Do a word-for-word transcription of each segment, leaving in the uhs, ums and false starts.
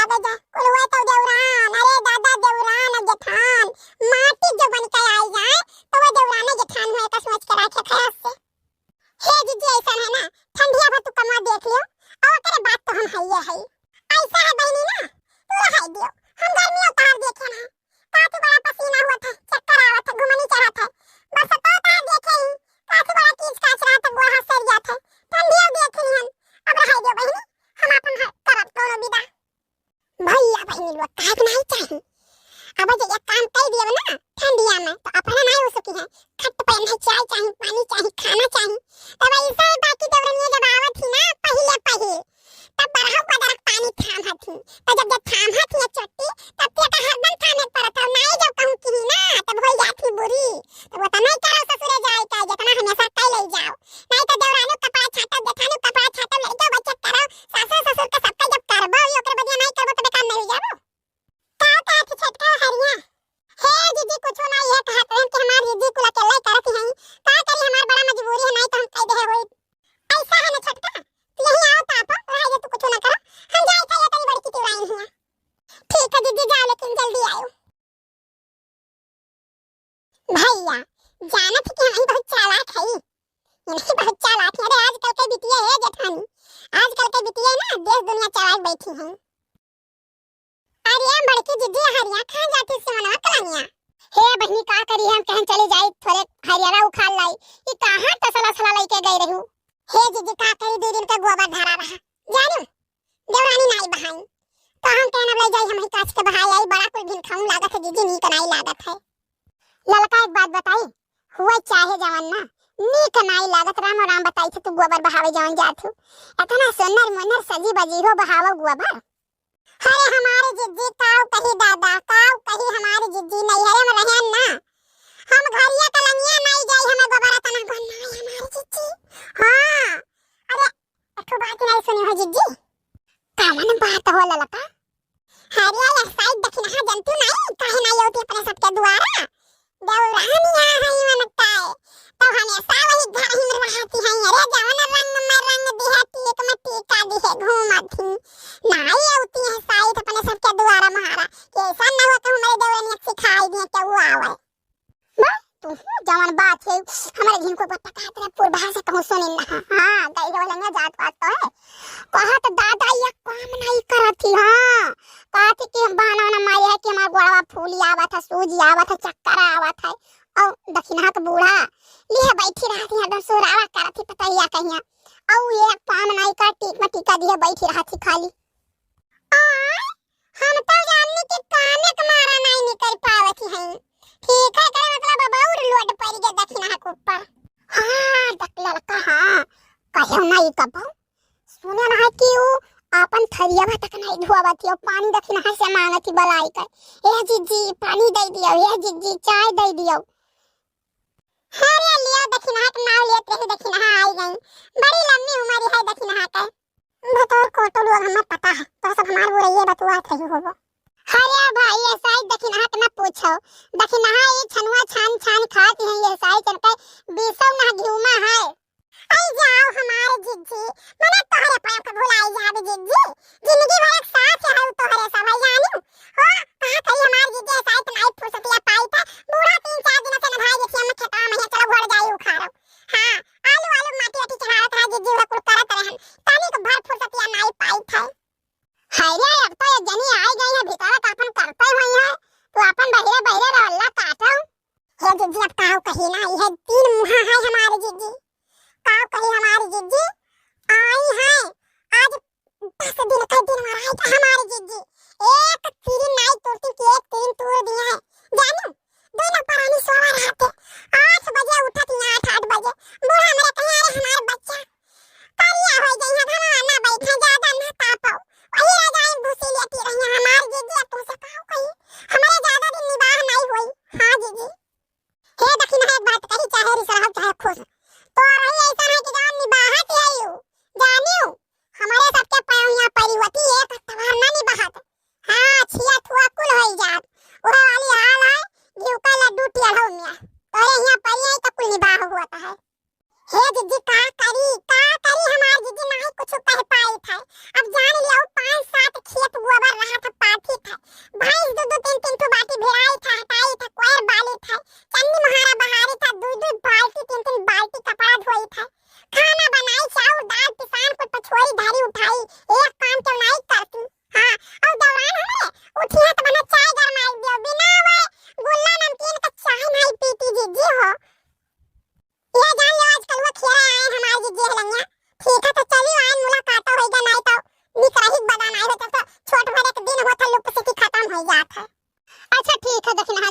अबे जा, कुल हुआ तो देवरान, अरे दादा, देवरान और जेठान माटी जो बन के आई जाए, तो वो देवरान और जेठान हुए का सोच के रखे ख्याल से। हे जीजी, ऐसा है ना, ठंडिया भर तू कमवा देख लियो, और ओकरे बाद तो हम हइये हई। ऐसा है बहिनी ना, तू रहाई दियो, हम गर्मी उतार देखे ना, काफी बड़ा पसीना हुआ था, चक्कर आवत है, घुमनी चढ़त है, बस तो तार देखे ही, काफी बड़ा कीच काच रहा था, गोड़ हाथ सर जात है, ठंडिया देख लिहन, अब रहाई दियो बहिनी, हम अपन ह-, करब कोनो विदा। भैया बहिनी लोग काहे के नाही चाही? अब जे एक काम कई दिए ना ठंडिया में, तो अपना नाही हो सकी है। खट पे नहीं, चाय चाही, पानी चाही, खाना चाही। तब ऐसे बाकी देवरनिया जब आवत ही ना पहिले पहिले, तब बरहु का दरक पानी थाम हथी। तो जब जब थाम हथी एक चट्टी, तब ते का हरदम थामे पड़त हो। नाही जब कहूँ की ना, तब हो जात ही बुरी। तब वो तो नहीं करो ससुरे जाए का, जितना हमेशा कई ले जाओ। नाही तो देवरानो कपड़ा छाटो, जेठानो कपड़ा छाटो, लड़के बच्चे करो, सासू ससुर के सबका जब करबो, ये ओकरे बदिया नाही करबो, तबे काम नाही हो जाबो। का कहत छोटका हरिया? हे जीजी, कुछो ना, ये कहत रहन कि हमार जीजी कुल अकेले करत ही हई। का करी, हमार बड़ा मजबूरी है, नाही तो हम कह दे होई। ऐसा है ना छोटका, तू यहीं आओ तो आप, रह जा, तू कुछो ना करो, हम जाए थे ये तेरी बड़की तिवराइन हिया। ठीक है जीजी, जाओ, लेकिन जल्दी आयो। भैया, जानत ही कि हम बहुत चालाक हई, ये नहीं बहुत चालाक है। अरे आजकल के बिटिया है जेठानी, आजकल के बिटिया ना देश दुनिया चलाए बैठी हैं। अरे बड़की जीजी हरिया, कहाँ जाती सिमनवा कलंगिया? हे बहिनी, का करी, हम कहन चली जाई, थोरे हरियरा उखाड़ लाई। ई कहाँ तसला सला लइके गई रहू? हे जीजी, का करी, दो दिन का गोबर धरा रहा, जानू, देवरानी नाही बहाई, तो हम कहन अब ले जाई, हम ही काच के बहाई आई, बड़ा कुल भिनखाऊ लागत है जीजी, नीक नाही लागत है। ललका एक बात बताई, हुआ चाहे जवन ना, नीक नाही लागत, राम राम बताई थे, तू गोबर बहावे जवन जात हो, इतना सुन्नर मुन्नर सजी बजी हो, बहावो गोबर। अरे हमारी जिज्जी काऊ कही दादा, काऊ कही हमारी जिज्जी, नैहरे में रहन ना, हम घरिया कलंगिया नाही जाई, हमें गोबर तना गन नाही हमारी जिज्जी। हाँ, अरे एक ठो बात नाही सुनी हो जिज्जी। कामन बात हो ललका? अरे ये साइड दखिनहा जनतू नाही, काहे नाही होती अपने सबके दुआरा? देवरानिया है मन काय, तो हमेशा वही घर ही में रहती हैं। अरे जवन रंग में रंग दिहे, टीक में टीका दिहे, घूमत ही। नाही होती है साइड अपने सबके दुआरा महारा, कि ऐसा ना हो कि हमारे देवरानिया सिखाई दिए कि वो आवे। बा, तू हूँ जवन बात है, हमारे जिनको पता कहत रहे, पूर्वा से कहूँ सुनिन ना। हाँ, गई हो लंगा जात पात तो है। कहत दादा ये काम नाही करत ही, हाँ। कहत ही कि हम बहाना वाना मारे है कि हमार गोड़वा फूली आवत है, सूजी आवत है, चक्कर आवत है। और दखिनहा के बूढ़ा लिहे बैठी रहत ही, एकदम सुरावा करत ही, पता ही या कहिया। और ये काम नाही कर, टीक में टीका दिहे बैठी रहत ही खाली। आय, हम तो जाननी कि काने के मारा नाही निकल पावत ही हई। ठीक है, करे मतलब अब और लोड पड़ गया दखिनहा के ऊपर। हाँ, देख ललका, हाँ, कहो नाही कबो। सुने ना है कि वो आपन थरिया तक नाही धोवत ही, पानी दखिनहा से मांगत ही बलाई कर, "ए जिज्जी, पानी दे दियो, ए जिज्जी, चाय दे दियो।" अरे लियो, दखिनहा के नाव लेत रही, दखिनहा आई गई। बड़ी लम्बी उमर है दखिनहा के। बतौर कोटो लोग हमें पता है, तो सब हमार बुरैये बतुआत रही होबो। अरे भाई, ऐसा ही दखिनहा के ना पूछो। दखिनहा ये छनुआ छान छान खात हैं, ये साई चल के बीसौ ना घिउमा है। आई जाओ हमार जिज्जी, मने तोहरे पाँव के भुलाई जाबे जिज्जी। जिंदगी भर एक साथ है तोहरे सब, है जानू। हो, कहा करी हमार जिज्जी, ऐसा इतना ही फुर्सतिया पाई था। बूढ़ा तीन चार दिन से नहाए देखिए, हम खेतवा में है, चलो घोड़ जाई उखाड़ो। हाँ, आलू, आलू माटी वाटी चढ़ावत रहा जिज्जी, उहे कुल करत रहन। तनिक भर फुर्सतिया नाई पाई था। हाय रे, अब तो ये जनी आई गई है भीतर, का अपन करते हुई है, तो अपन बहिरे बहिरे रहला काटो। हे जिज्जी, अब काव कही ना, ये तीन मुहा है हमारे जिज्जी। काव कही हमारे जिज्जी, आई है आज दस दिन का दिन मराई था हमारे जिज्जी।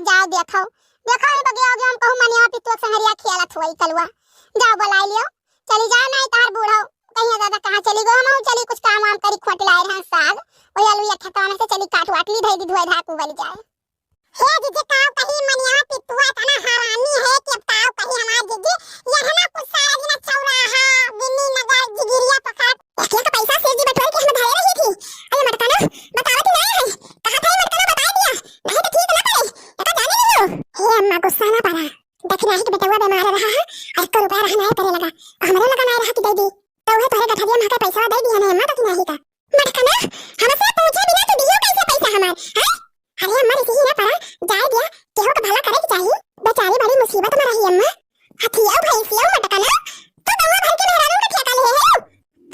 जाओ देखो, देखो, नहीं तो गयो, गयो, हम कहूँ मनिया पितुआ संगरिया खेलत हुआ ई कलुआ। जाओ बोलाई लियो, चली जाओ, नहीं तहार बूढ़ो कहिया दादा कहाँ चली गो, हम चली कुछ काम वाम करी, खोट लाए रहन साग, वही अलुइया खेतवा में से चली काट वाट ली, धई दी धोए धाकू बली जाए। हे जीजी, काव कही मनिया पितुआ इतना हरामी है कि अब काव कही हमार जीजी, यह ना कुछ सारा दिन चौराहा, गिन्नी नगर, जिगिरिया पकड़। एक एक पैसा सेठ जी बटोर के हम धरे रही थी। अरे मटकना, बतावत ही नहीं है। कहा था ये मटकना बता दिया, नहीं तो ठीक ना पड़े। एका जाने नहीं हो। हे अम्मा, गुस्सा ना पड़ा। दखिनाही के बेटवा बीमार रहा है, और एक रुपया रहा नहीं करे लगा। हमरे लगा नहीं रहा कि दे दी। तो वह तोहरे गठरिया में का पैसा दे दिया नहीं अम्मा, दखिनाही का। मटकना, हमसे पूछे बिना तू दियो कैसे पैसा हमार, हैं? अरे अम्मा, रिसही ना पड़ा, जाए दिया, केहू के भला करे के चाही। बेचारी बड़ी मुसीबत में रही अम्मा। हथियाऊ भैंसियाऊ मटकना, तू गौवा भर के मेहरारू के ठेका लिए है।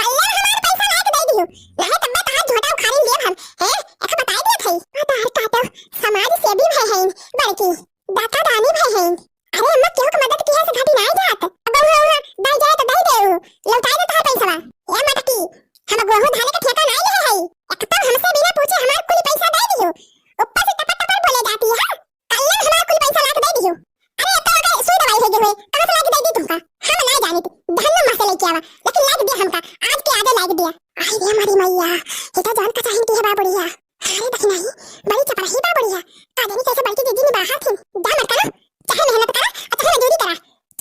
कल्ले हमार पैसा लाके दे दियो, नहीं तब मैं तहार झोटा उखाड़ी लेब हम, हैं? एक बताई दिया थई। आ तहार काटो, समाज सेवी भय हैं बड़की, दाता दानी भय हैं। अरे अम्मा, केहू के मदद किहे से घटी नाई जात। अब उहाँ, उहाँ, दाई जाए तो दे देउ, लौटाई दे तोहर पैसवा। ए मटकी, हम गोहूँ धाने के ठेका नाई लिहे हई। एक तो हमसे बिना पूछे हमार कुल पैसा दे दियो, ऊपर से टपर टपर बोले जाती है। कल्ले हमार कुल पैसा लाके दे दियो। अरे, अब तो अगर सुई दवाई हो गई हुई, कहाँ से लाके दे दी तुमका? हम नाई जानी थी, धन्नो माँ से लेके आवा, लेकिन लाके दिया हमका, आज के आगे लाके दिया। आई रे हमारी मैया, ये तो जान का चाहन की है बा बुढ़िया। अरे दखिनाही, बड़ी चपराही बा बुढ़िया। का जानी कैसे बड़की दीदी ने बाहर थी। जा मटकना, चाहे मेहनत करा, और चाहे मजदूरी करा,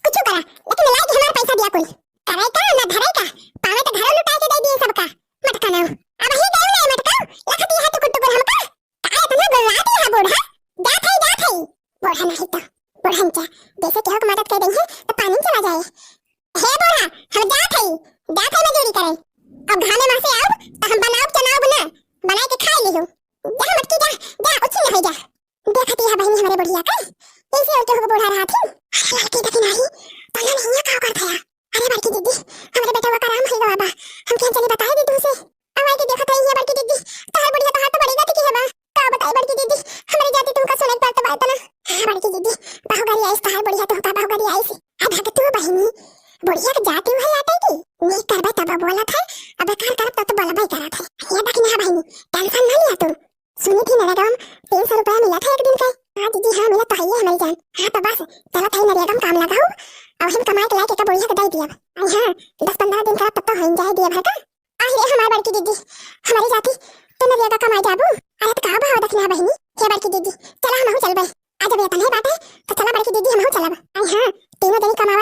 कुछ करा, लेकिन लाए के हमार पैसा दिया कुल। करे का, ना धरे का, पावे तो घरों लुटा के दे दिए सबका। मटकना, अब ही गयो ना मटका, लखती है टुकुर टुकुर हमका। का इतना गुर्राती है बूढ़ा? जात है, जात है। बूढ़ा नहीं तो, बूढ़न क्या, जैसे केहू के मदद कर देंगे तो पानी चला जाए। हे बूढ़ा, हम जात हई, जात हई मजूरी करे। अब घामे मासे आउब, त हम बनाउब चनाउब ना, बनाए के खाए लिहू। जा मटकी जा, जा, उछिन हो जा। देखती है बहिनी हमरे बुढ़िया का, ऐसे और केहू के बूढ़ा रहत ही। अरे लड़की देखी नाही, तो ना नहीं है का करत है। अरे बड़की दीदी, हमरे बेटवा का आराम होई गवा बा, हम केहन चली बताए दी तुमसे। अब आई के देखत है ये बड़की दीदी, तोहर बुढ़िया तोहार तो बड़ी गति की है बा। का बताई बड़की दीदी, हमरे जाति तुमका सुने के पड़त बा इतना। हाँ बड़की दीदी, बहु गरी आइस तोहार बुढ़िया, तुमका बहु गरी आइस। अब हक तू बहिनी, बुढ़िया के जाति उहे आटे की? नीक करबे तब बोलत है, अब बेकार करब तब तो बोलबे करत है। ये देखी ना बहिनी, tension ना लिया तू। सुनी थी नरेगा में तीन सौ रुपया मिला था एक दिन के। हाँ दीदी, हाँ मिला तो है ये हमारी जान। हाँ तो बस, चला था नरेगा में काम लगाऊ, अब हम कमाए के लायक एक बुढ़िया के दे दिया। अरे हाँ, दस पन्द्रह दिन करब तब तो हो जाए दिया भर का। अरे हमार बड़की दीदी, हमारी जाति, तू नरिया का कमाए जाबू? अरे तो का भाव दखिना बहिनी? हे बड़की दीदी, चला हमहू चलबे। आज अब एतने बाटे, तो चला बड़की दीदी हमहू चलब। आई हाँ, तीनों जनी कमावा।